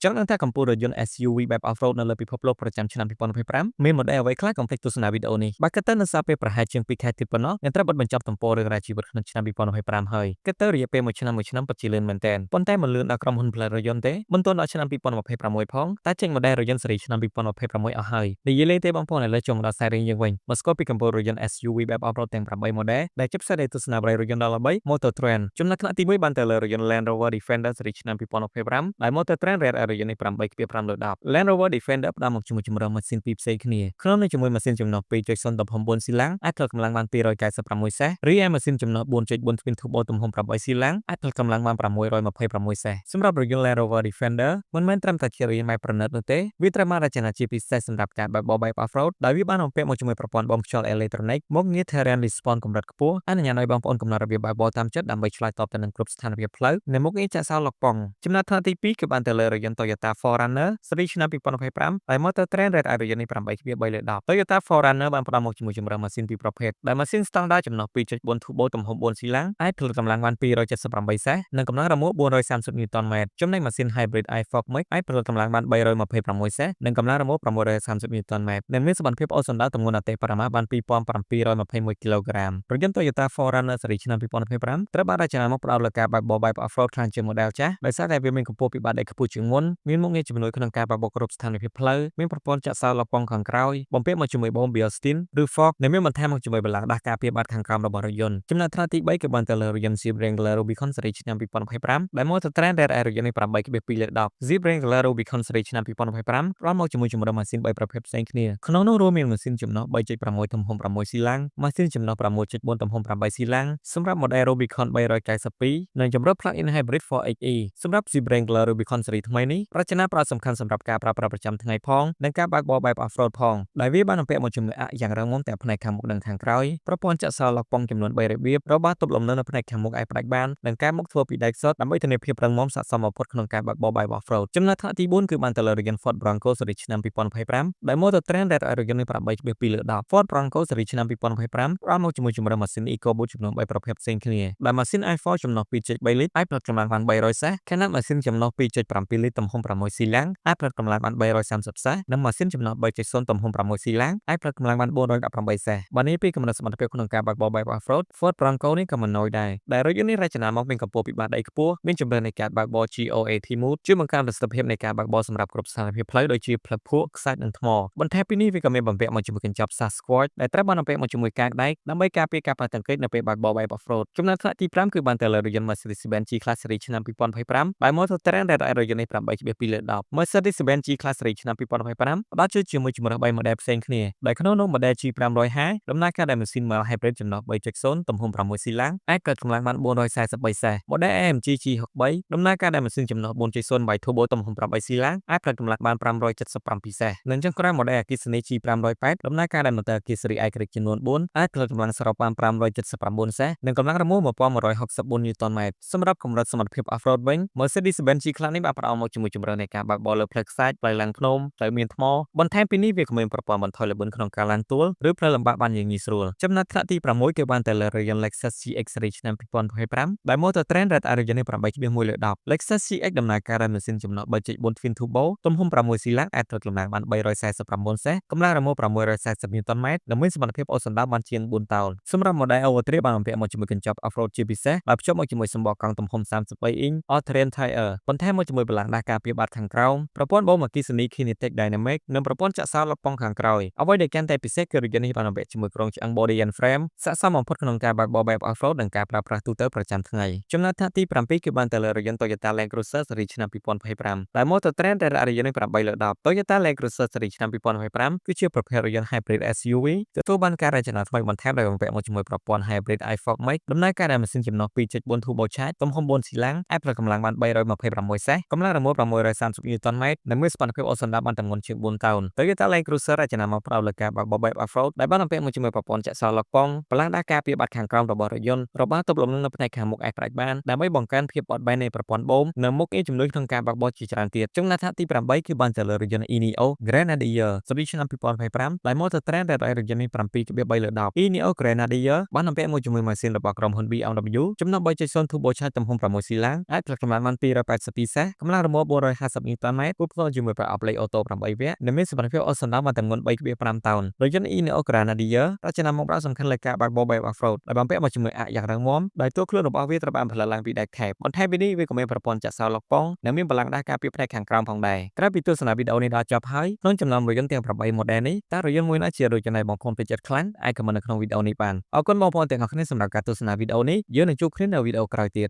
ចង់ដឹងថាកំពូលរថយន្ត SUV បែប Off-road នៅលើពិភពលោកប្រចាំឆ្នាំ2025មាន model អ្វីខ្លះកុំភ្លេចទស្សនាវីដេអូនេះបើគិតទៅនៅសល់ពេលប្រហែលជាង2ខែទៀតប៉ុណ្ណោះនឹងត្រូវបិទបញ្ចប់ទំព័ររឿងរ៉ាវជីវិតក្នុងឆ្នាំ2025ហើយគិតទៅរយៈពេលមួយឆ្នាំមួយឆ្នាំពិតជាលឿនមែនទែនប៉ុន្តែមិនលឿនដល់ក្រុមហ៊ុនផលិតរថយន្តទេមិនទាន់ដល់ឆ្នាំ2026ផងតែចេញ model រថយន្តស៊េរីឆ្នាំ2026អស់ហើយនិយាយលេងទេបងប្អូនឥឡូវចូលមកដល់ខ្សែរឿងយើងវិញមកស្គាល់ពីកំពូលរថយន្ត SUV បែប Off-road ទាំង8 model ដែលជិះផ្សាយដោយទស្សនាវដ្តីរថយន្តដ៏ល្បី Motor Trend ចំណែកថ្នាក់ទី1បានទៅលើរថយន្ត Land Rover Defender ស៊េរីឆ្នាំ2025ដែល Motor Trend rate រថយន្តនេះ8.5លើ10 Land Rover Defender ផ្ដល់មកជាមួយជម្រើសម៉ាស៊ីនពីរផ្សេងគ្នាក្នុងនោះជាមួយម៉ាស៊ីនចំណុះ2.0ទំហំ4ស៊ីឡាំងអាចផលិតកម្លាំងបាន296សេះរីឯម៉ាស៊ីនចំណុះ4.4 Twin Turbo ទំហំ8ស៊ីឡាំងអាចផលិតកម្លាំងបាន626សេះសម្រាប់រថយន្ត Land Rover Defender មិនមែនត្រឹមតែជារថយន្តបែបប្រណិតនោះទេវាត្រូវបានរចនាជាពិសេសសម្រាប់ការបើកបរបែប Off-road ដោយវាបានបំពាក់មកជាមួយប្រព័ន្ធបូមខ្យល់អេឡិចត្រូនិកមុខងារ Terrain Response កម្រិតខ្ពស់អនុញ្ញាតឲ្យបងប្អូនកំណត់របៀបបើកបរតាមចិត្តដើម្បីឆ្លើយតបទៅនឹងគ្រប់ស្ថានភាពផ្លូវនិងមុខងារចាក់សោឡុកប៉ុងចំណាត់ថ្នាក់ទី2គឺបានទៅលើរថយន្ត Toyota 4Runner ស៊េរីឆ្នាំ2025ដែល Motor Trend rate ឲ្យរថយន្តនេះ8.3លើ10 Toyota 4Runner បានផ្ដល់មកជាមួយជម្រើសម៉ាស៊ីនពីរប្រភេទដែលម៉ាស៊ីនស្តង់ដារចំណុះ2.4 Turbo ទំហំ4ស៊ីឡាំងអាចផលិតកម្លាំងបាន278សេះនិងកម្លាំងរ៉ឺមួ430 Nm ចំណែកម៉ាស៊ីន Hybrid i-FORQ Max អាចផលិតកម្លាំងបាន326សេះនិងកម្លាំងរ៉ឺមួ630 Nm និងមានសមត្ថភាពអូសសណ្ដៅទម្ងន់អតិបរមាបាន2721គីឡូក្រាមរថយន្ត Toyota 4Runner ស៊េរីឆ្នាំ2025ត្រូវបានរចនាមកផ្ដោតលើការបើកបរបែប Off-road ខ្លាំងជាង model ចាស់ដោយសារតែវាមានកម្ពស់ពីបាតដីខ្ពស់ជាងមុនមានមុខងារជំនួយក្នុងការបើកបរគ្រប់ស្ថានភាពផ្លូវមានប្រព័ន្ធចាក់សោឡុកប៉ុងខាងក្រោយបំពាក់មកជាមួយបូម Bilstein ឬ Fox និងមានបន្ថែមមកជាមួយបលាំងដាស់ការពារបាតខាងក្រោមរបស់រថយន្តចំណែកថ្នាក់ទី3គឺបានទៅលើរថយន្ត Jeep Wrangler Rubicon ស៊េរីឆ្នាំ2025ដែល Motor Trend rate ឲ្យរថយន្តនេះ8.2លើ10 Jeep Wrangler Rubicon ស៊េរីឆ្នាំ2025ផ្ដល់មកជាមួយជម្រើសម៉ាស៊ីន3ប្រភេទផ្សេងគ្នាក្នុងនោះរួមមានម៉ាស៊ីនចំណុះ3.6ទំហំ6ស៊ីឡាំងម៉ាស៊ីនចំណុះ6.4ទំហំ8ស៊ីឡាំងសម្រាប់ model Rubicon 392និងជម្រើស Plug-in Hybrid 4XE សម្រាប់ Jeep Wrangler Rubicon ស៊េរីថ្មីនេះរចនាផ្ដោតសំខាន់សម្រាប់ការប្រើប្រាស់ប្រចាំថ្ងៃផងនិងការបើកបរបែប Off-road ផងដែលវាបានបំពាក់មកជាមួយអាក់យ៉ាងរឹងមាំទាំងផ្នែកខាងមុខនិងខាងក្រោយប្រព័ន្ធចាក់សោឡុកប៉ុងចំនួន3របៀបរបាទប់លំនឹងនៅផ្នែកខាងមុខអាចផ្ដាច់បាននិងការមុខធ្វើពីដែកសុទ្ធដើម្បីធានាភាពរឹងមាំស័ក្តិសមបំផុតក្នុងការបើកបរបែប Off-road ចំណែកថ្នាក់ទី4គឺបានទៅលើរថយន្ត Ford Bronco ស៊េរីឆ្នាំ2025ដែល Motor Trend rate ឲ្យរថយន្តនេះ8.2លើ10 Ford Bronco ស៊េរីឆ្នាំ2025ផ្ដល់មកជាមួយជម្រើសម៉ាស៊ីន EcoBoost ចំនួន3ប្រភេទផ្សេងគ្នាដែលម៉ាស៊ីន i4 ចំណុះ2.3លីត្រអាចផលិតកម្លាំងបាន300សេះខណៈម៉ាស៊ីនចំណុះ2.7លីត្រទំហំ6ស៊ីឡាំងអាចផលិតកម្លាំងបាន330សេះនិងម៉ាស៊ីនចំណុះ3.0ទំហំ6ស៊ីឡាំងអាចផលិតកម្លាំងបាន418សេះបើនេះពីកម្រិតសមត្ថភាពក្នុងការបើកបរបែប Off-road Ford Bronco នេះក៏មិនណយដែរដែលរថយន្តនេះរចនាមកមានកម្ពស់ពីបាតដីខ្ពស់មានជម្រើសនៃការបើកបរ GOAT mode ជួយបង្កើនប្រសិទ្ធភាពនៃការបើកបរសម្រាប់គ្រប់ស្ថានភាពផ្លូវដូចជាផ្លូវភក់ខ្សាច់និងថ្មបន្ថែមពីនេះវាក៏មានបំពាក់មកជាមួយកញ្ចប់ Sasquatch ដែលត្រូវបានបំពាក់មកជាមួយកាកដែកដើម្បីការពារការប៉ះទង្គិចនៅពេលបើកបរបែប Off-road ចំណែកថ្នាក់ទី5គឺបានទៅលើរថយន្ត Mercedes-Benz G-Class Series ឆ្នាំ2025ដែល Motor Trend ដែលរថយន្តនេះ8.2លើ10 Mercedes-Benz G-Class Series ឆ្នាំ2025ផ្ដល់ជួយជាមួយជម្រើស3 model ផ្សេងគ្នាដែលក្នុងនោះ model G550 ដំណើរការដោយម៉ាស៊ីន mild hybrid ចំណុះ3.0ទំហំ6ស៊ីឡាំងអាចកើតកម្លាំងបាន443សេះ model AMG G63 ដំណើរការដោយម៉ាស៊ីនចំណុះ4.0 Bi-Turbo ទំហំ8ស៊ីឡាំងអាចផលិតកម្លាំងបាន577សេះនិងចុងក្រោយ model អគ្គិសនី G508 ដំណើរការដោយម៉ូទ័រអគ្គិសនីឯករាជ្យចំនួន4អាចផលិតកម្លាំងសរុបបាន579សេះនិងកម្លាំងរមួល1164ញូតនម៉ែត្រសម្រាប់កម្រិតសមត្ថភាព Off-road វិញ Mercedes-Benz G-Class នេះបានផ្ដល់មកជាមួយជម្រើសនៃការបើកបរលើផ្លូវខ្សាច់ផ្លូវឡើងភ្នំផ្លូវមានថ្មបន្ថែមពីនេះវាក៏មានប្រព័ន្ធបន្ថយល្បឿនក្នុងការឡើងទួលឬផ្លូវលំបាកបានយ៉ាងងាយស្រួលចំណែកថ្នាក់ទី6គឺបានទៅលើរថយន្ត Lexus GX Series ឆ្នាំ2025ដែល Motor Trend rate រថយន្តនេះ8.1លើ10 Lexus GX ដំណើរការដោយម៉ាស៊ីនចំណុះ3.4 Twin Turbo ទំហំ6ស៊ីឡាំងអាចផលិតកម្លាំងបាន349សេះកម្លាំងរមួល640ញូតនម៉ែត្រនិងមានសមត្ថភាពអូសសណ្ដើមបានជាង4តោនសម្រាប់ model Overtrail បានបំពាក់មកជាមួយកញ្ចប់ Off-road ជាពិសេសដោយភ្ជាប់មកជាមួយសម្បកកង់ទំហំ33អ៊ីញ All Terrain Tire បន្ថែមមកជាមួយបលាំងដាស់ការពារបាតខាងក្រោមប្រព័ន្ធបូមអគ្គិសនី Kinetic Dynamic និងប្រព័ន្ធចាក់សោឡុកប៉ុងខាងក្រោយអ្វីដែលកាន់តែពិសេសគឺរថយន្តនេះបានបំពាក់ជាមួយគ្រោងឆ្អឹង Body and Frame ស័ក្តិសមបំផុតក្នុងការបើកបរបែប Off-road និងការប្រើប្រាស់ទូទៅប្រចាំថ្ងៃចំណែកថ្នាក់ទី7គឺបានទៅលើរថយន្ត Toyota Land Cruiser ស៊េរីឆ្នាំ2025ដែល Motor Trend ដែលរថយន្តនេះ8លើ10 Toyota Land Cruiser ស៊េរីឆ្នាំ2025គឺជាប្រភេទរថយន្ត Hybrid SUV ទទួលបានការរចនាថ្មីបន្ថែមដោយបំពាក់មកជាមួយប្រព័ន្ធ Hybrid i-FORQ Max ដំណើរការដោយម៉ាស៊ីនចំណុះ2.4 Turbo Charge ទំហំ4ស៊ីឡាំងអាចផលិតកម្លាំងបាន326សេះកម្លាំងរមួល630ញូតនម៉ែត្រនិងមានសមត្ថភាពអូសសណ្ដាប់បានទម្ងន់ជាង4តោន Toyota Land Cruiser រចនាមកផ្ដោតលើការបើកបរបែប Off-road ដែលបានបំពាក់មកជាមួយប្រព័ន្ធចាក់សោឡុកប៉ុងបលាំងដាស់ការពារបាតខាងក្រោមរបស់រថយន្តរបាទប់លំនឹងនៅផ្នែកខាងមុខអាចផ្ដាច់បានដើម្បីបង្កើនភាពបត់បែននៃប្រព័ន្ធបូមនិងមុខងារជំនួយក្នុងការបើកបរជាច្រើនទៀតចំណែកថ្នាក់ទី8គឺបានទៅលើរថយន្ត Ineos Grenadier ស៊េរីឆ្នាំ2025ដែល Motor Trend ដែលរថយន្តនេះ7.3លើ10 Ineos Grenadier បានបំពាក់មកជាមួយម៉ាស៊ីនរបស់ក្រុមហ៊ុន BMW ចំណុះ3.0 Turbo Charge ទំហំ6ស៊ីឡាំងអាចផលិតកម្លាំងបាន282សេះកម្លាំងរមួល 450 ញូតឺនម៉ែត្រ គូផ្គងជាមួយប្រអប់លេខអូតូ8វគ្គនិងមានសមត្ថភាពអូសសំណើបានទម្ងន់3.5តោន។រថយន្ត Ineos Grenadier រចនាមកផ្ដោតសំខាន់លើការបើកបរបែប off-road ដោយបំពាក់មកជាមួយអាក់យ៉ាងរឹងមាំដោយតួខ្លួនរបស់វាត្រូវបានផលិតឡើងពីដែកថែបបន្ថែមពីនេះវាក៏មានប្រព័ន្ធចាក់សោឡុកប៉ុងនិងមានបលាំងដាស់ការពារផ្នែកខាងក្រោមផងដែរក្រៅពីទស្សនាវីដេអូនេះដល់ចប់ហើយក្នុងចំណោមរថយន្តទាំង8 model នេះតើរថយន្តមួយណាជារថយន្តដែលបងប្អូនពេញចិត្តខ្លាំងអាច comment នៅក្នុងវីដេអូនេះបានអរគុណបងប្អូនទាំងអស់គ្នាសម្រាប់ការទស្សនាវីដេអូនេះយើងនឹងជួបគ្នានៅវីដេអូក្រោយទៀត។